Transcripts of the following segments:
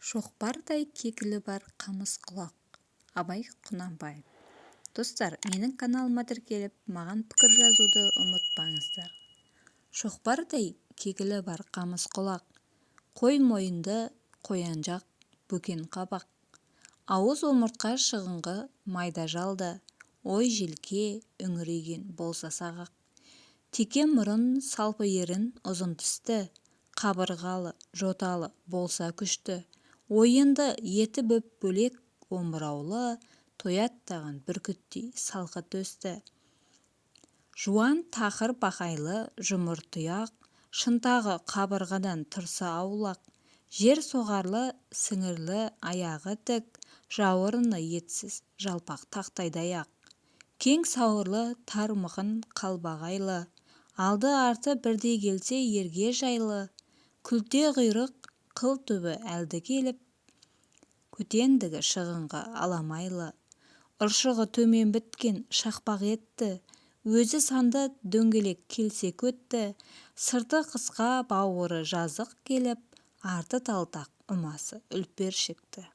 Шоқпардай кекілі бар қамыс құлақ. Абай Құнанбаев. Достар, менің каналыма тіркеліп, маған пікір жазуды ұмытпаңыздар. Шоқпардай кекілі бар қамыс құлақ, қой мойынды, қоян жақ, бөкен қабақ. Ауыз омыртқа шығыңқы майда жалды, ой желке үңірейген болса сағақ. Теке мұрын, салпы ерін, ұзын тісті, қабырғалы, жоталы болса күшті. Ойынды еті бөп-бөлек омыраулы, тояттаған бүркіттей салқы төсті. Жуан тақыр бақайлы жұмыр тұяқ, шынтағы қабырғадан тұрса аулақ. Жер соғарлы сіңірлі аяғы тік, жауырыны етсіз жалпақ тақтайдай ақ. Кең сауырлы тар мықын қалбағайлы, алды-арты бірдей келсе ерге жайлы. Күлте құйрық, қыл түбі әлді келіп, көтендігі шығыңқы аламайлы. Ұршығы төмен біткен шақпақ етті, өзі санды дөңгелек келсе көтті. Сырты қысқа бауыры жазық келіп, арты талтақ ұмасы үлпершікті.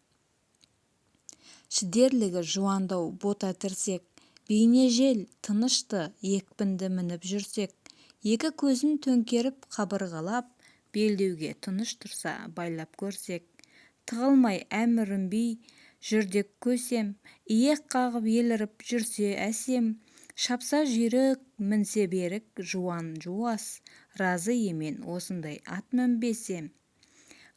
Шідерлігі жуандау бота тірсек, бейне жел тынышты екпінді мініп жүрсек. Екі көзін төңкеріп қабырғалап, белдеуге тыныш тұрса байлап көрсек. Тығылмай әмір үрінбей жүрдек көсем, иек қағып еліріп жүрсе әсем. Шапса жүйрік, мінсе берік жуан жуас, разы емен осындай ат мінбесем.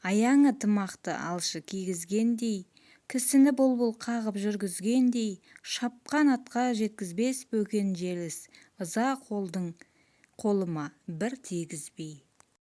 Аяңы тымақты алшы кигізгендей, кісіні бұлбұл қағып жүргізгендей, шапқан атқа жеткізбес бөкен желіс, ыза қолдың қолыма бір тигізбей.